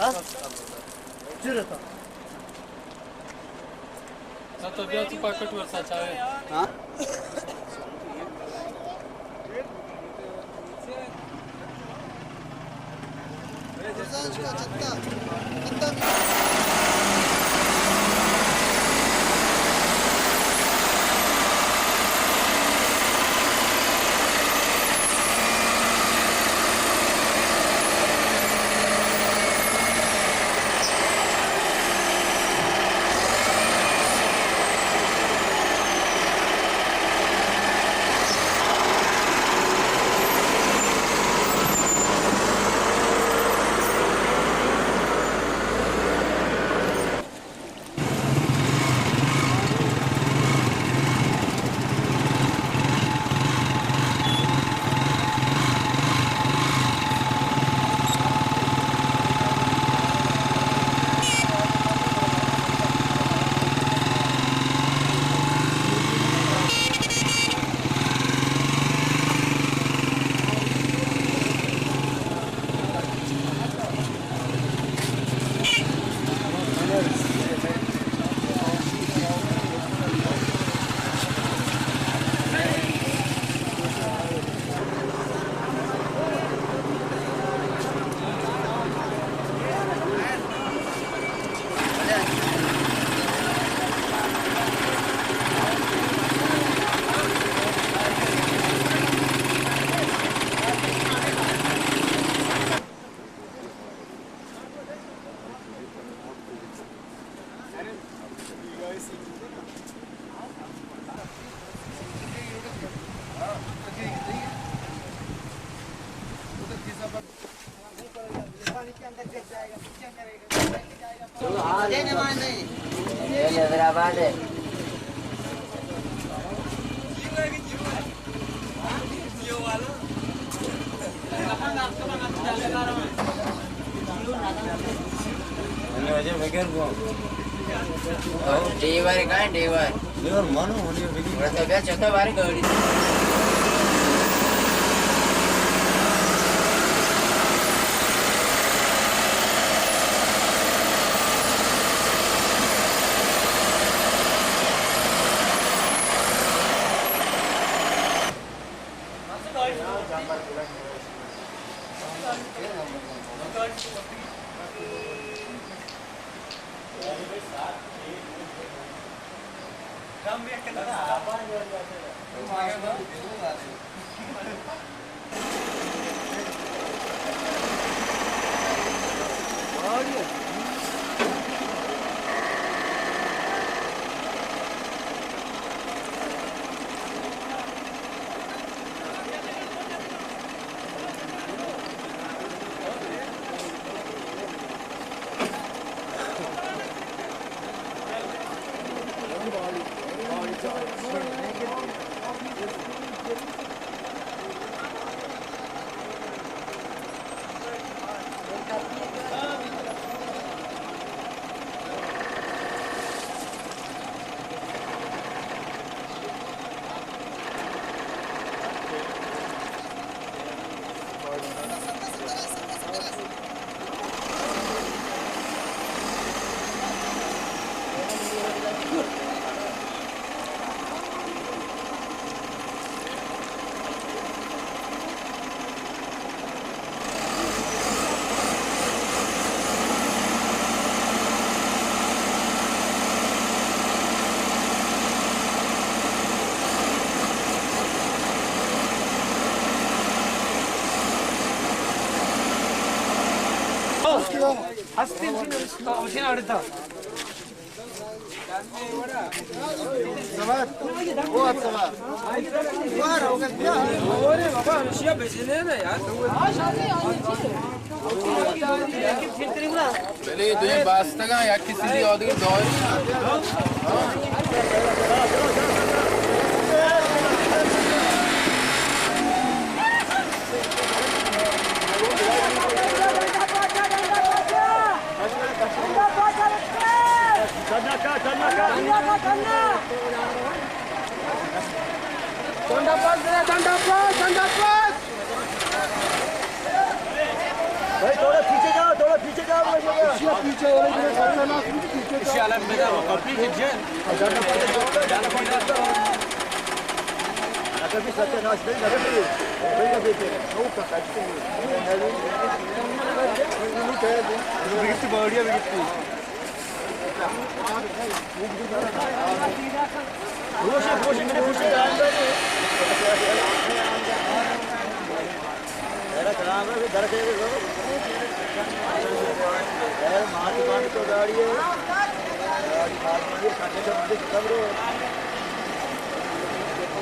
ہاں؟ چی رہتا؟ تو بیا تو پاکٹ ورسا چاہے۔ ہاں؟ یہ حیدرآباد ہے۔ ڈیور کہاں ہے، ڈیور؟ ڈیور مانو، ڈیور بگی۔ بڑا تو بیا چوتھا بار گاڑی۔ ہستیں چین، مشین اڑتا۔ بلے دوئیں باستگاں، یکے سیدھی آدگہ دائری۔ ٹھنڈا پاس، ٹھنڈا پاس، ٹھنڈا پاس۔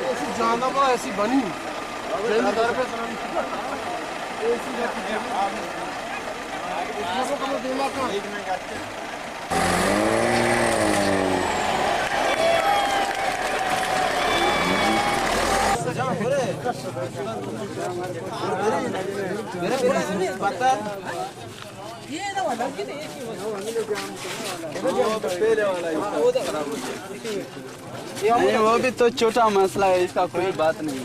ایسی جاندہ با ایسی بنی۔ جند در پہ سرانی۔ ایسی جاندہ با۔ نہیں, وہ بھی تو چھوٹا مسئلہ ہے، اس کا کوئی بات نہیں۔